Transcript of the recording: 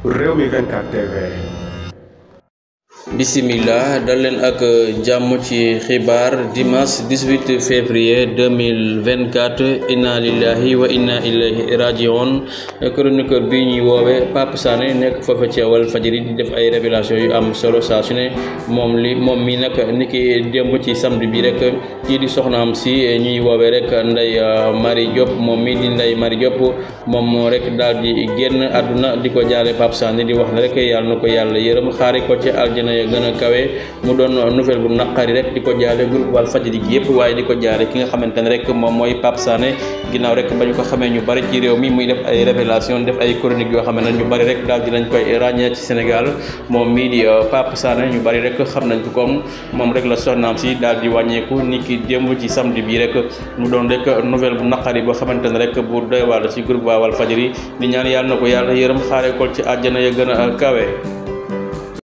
Rewmi 24 TV. Bismillah dal leen ak jàmm ci xibaar dimanche 18 février 2024 inna lillahi wa inna ilayhi rajiun. Chroniqueur bi ñuy woowe Pape Sané nekk foofu ci Walfadjri di def ay révélation yu am solo saa su ne moom mi nag niki démb ci samedi bi rek kii di soxnaam si ñuy woowe rek Ndeye Marie Diop moom mi di Ndeye Marie Diop moom moo rek daal di génn àdduna di ko jaale Pape Sané di wax ne rek yàlla na ko yàlla yërëm xaari ko ci aljana ya gën a kawe mu doon nouvelle bu naqari rek di ko jaale groupe Walfadjri gi yëpp waaye di ko jaale ki nga xamante ne rek moom mooy Pape Sané ginnaaw rek ba ñu ko xamee ñu bari ci réew mi muy def ay révélation def ay chronique yoo xam ne ñu bari rek daal dinañ koy ràññee ci Sénégal moom mii di Pape Sané ñu bari rek xam nañ ko comme moom rek la soxnaam si daal di wàññeeku ni ki démb ci samedi bi rek mu doon rek nouvelle bu naqari boo xamante ne rek bu doy waar ci groupe Walfadjri di ñaan yàlla na ko yàlla yërëm xaare ko ci àjjana ya gën a kawe.